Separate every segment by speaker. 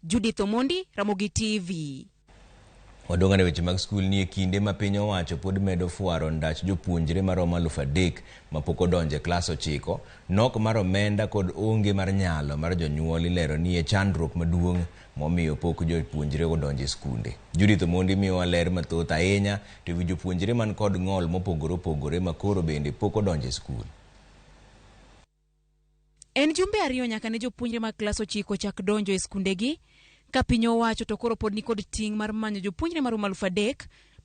Speaker 1: Judith Omondi, Ramogi TV.
Speaker 2: Wadong' ane weche mag skul ni e kinde ma piny owacho pod medo fwaro ndach jopuonjre maromo 3000 mapok odonjo e klas 9, nok mar omenda kod onge mar nyalo mar jonyuol ilero ni e chandruok maduong' momiyo pok jopuonjre odonjo e skunde. Judith Omondi miyowa ler mathoth ahinya to ewi jopuonjre man kod ng'ol mopogore opogore ma koro bende pok odonjo e skul.
Speaker 1: En jumbe 2 nyaka ne jopuonjre mag klas 9 chak donjo e skundegi, ka piny owacho to koro pod nikod ting' mar manyo jopuonjre maromo 3000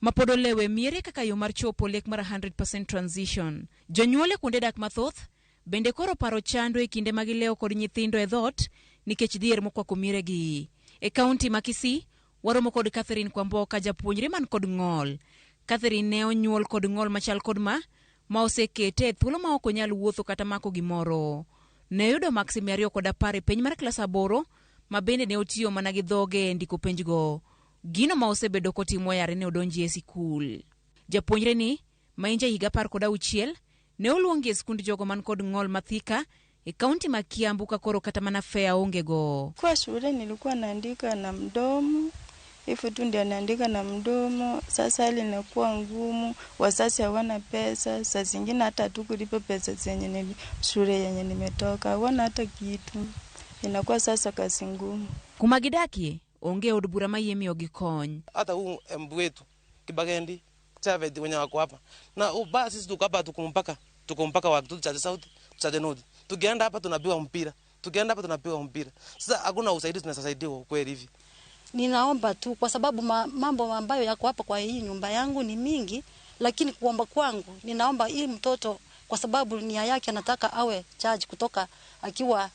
Speaker 1: ma pod olewo e miere kaka yo mar chopo lek mar 100% transition. Jonyuol e kuonde dak mathoth bende koro paro chando e kinde ma gilewo kod nyithindo e dhoot nikech dhier mokwako mieregi. E kaunti ma Kisii, waromo kod Catherine Kwamboka, japuonjre man kod ng'ol. Catherine ne onyuol kod ng'ol machal kod ma osekete e thuolo ma ok onyal wuotho kata mako gimoro. Ne oyudo maksi 210 e penj mar klas 8, ma bende ne otiyo mana gi dhoge e ndiko penjgo. Gino ma osebedo kotimo yare ne odonji e sikul. Japuonjre ni, ma en jahiga 16, ne oluongi e skund jogo man kod ng'ol ma Thika e kaunti ma Kiambu ka koro kata mana fea onge go.
Speaker 3: Kwa shule nilikuwa naandika na mdomo, hivyo tu ndio naandika na mdomo. Sasa hali inakuwa ngumu, wazazi hawana pesa, saa zingine hata hatukulipa pesa zenye ni shule yenye nimetoka, hawana hata kitu. Inakuwa sasa kazi ngumu.
Speaker 1: Kuma gidakie, onge od bura mayie miyogi kony.
Speaker 4: Hata huu MB wetu Kibagendi Chávez wenye wako hapa na ubaya, sisi tuko hapa, tuko mpaka wa Kitutu Chache South, Chache North. Tukienda hapa tunapiwa mpira, tukienda hapa tunapiwa mpira. Sasa hakuna usaidizi tunasaidiwa kweli hivi.
Speaker 5: Ninaomba tu kwa sababu mambo ambayo yako hapa kwa hii nyumba yangu ni mingi, lakini kuomba kwangu ninaomba hii mtoto kwa sababu nia yake anataka awe judge kutoka akiwa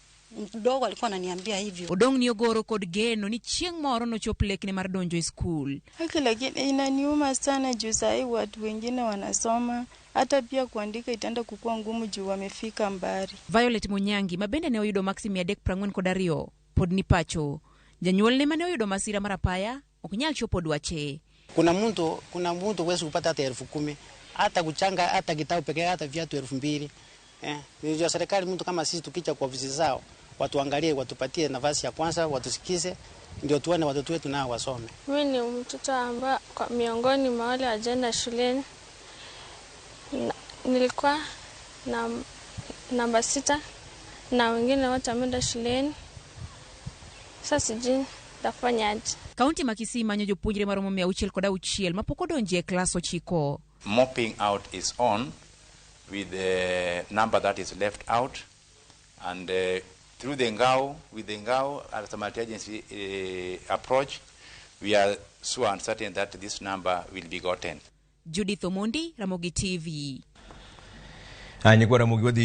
Speaker 5: mdogo, alikuwa ananiambia hivyo.
Speaker 1: Odong' ni ogoro kod geno ni chieng' moro nochop lekne mar donjo e skul.
Speaker 3: Haki, lakini inaniuma sana juu sahi watu wengine wanasoma, hata pia kuandika itaenda kukua ngumu juu wamefika mbali.
Speaker 1: Violet Munyangi ma bende ne oyudo maksi 342 pod ni pacho. Janyuolne mane oyudo masira mar apaya ok nyal chopo dwache.
Speaker 6: Kuna mtu huwezi kupata hata 10,000, hata kuchanga hata kitabu pekee, hata viatu 2,000. Ndio serikali, mtu kama sisi tukija kwa ofisi zao watuangalie, watupatie nafasi ya kwanza, watusikize, ndio tuone watoto wetu nao wasome.
Speaker 7: Mimi ni mtoto ambaye kwa miongoni mwa wale wajaenda shuleni. Nilikuwa na namba 6 na wengine wote wameenda shuleni. Sasa sijui nitafanyaje.
Speaker 1: Kaunti ma Kisii manyo jopuonjre maromo 606 mapok odonjo e klas 9.
Speaker 8: Mopping out is on with the number that is left out, and through the NGAO, with the NGAO as a multi-agency approach, we are so uncertain that this number will be gotten.
Speaker 1: Judith Omondi, Ramogi TV.
Speaker 2: Nyikwa Ramogi wadhi.